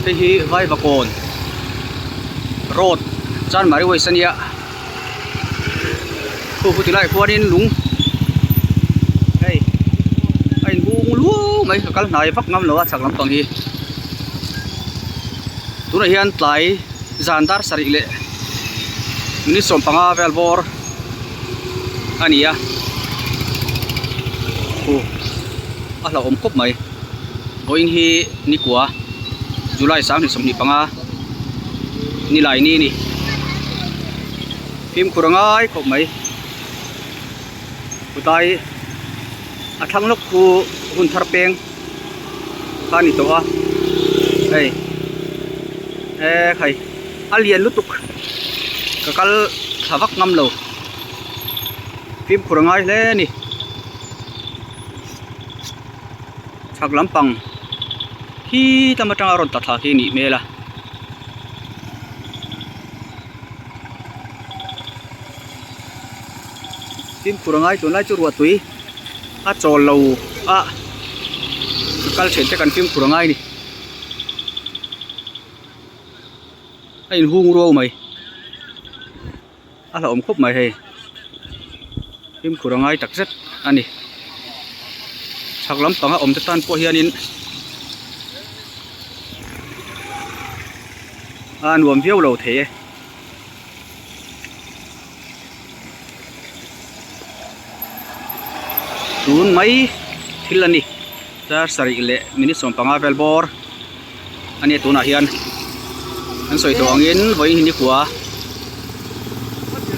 Hei hi Vaivakawn road Chanmari waste a nia khu khu ti laiah khuanin lung hei a inhung luau mai ka kal hnai vak ngam lo a chhak lampang hi tunah hian tlai zan dar sarih leh minute 15 vel bawr a ni a khu a hlauhawm khawp mai vawiin hi nikua July 2025 nilai ni a ni fimkhur a ngai khawp mai putai a thlang lawk khu hun thar peng kha a ni tawh a hei ekhai a lian lutuk ka kal thla vak ngam lo fimkhur a ngai hle a ni. Chhak lampang khi lam atanga rawn tla thla khi a nih hmel a. Fimkhur a ngai tunlai chu ruah tui a chawl lo a kal then te kan fimkhur a ngai a ni. A inhung ruau mai a hlauhawm khawp mai hei fimkhur a ngai tak zet a ni chhak lampanga awm te tan pawh hianin a nuam viau lo thei e. Tun mai thil a ni dar sarih leh minute 15 vel bawr a nia tunah hian an sawi tawh angin vawiin hi nikua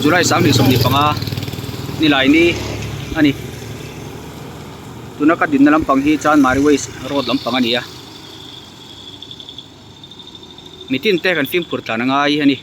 July 2025 nilai ni a ni tuna ka dinna lampang hi Chanmari waste road lampang a ni a mitin te kan fimkhur tlan a ngai a ni.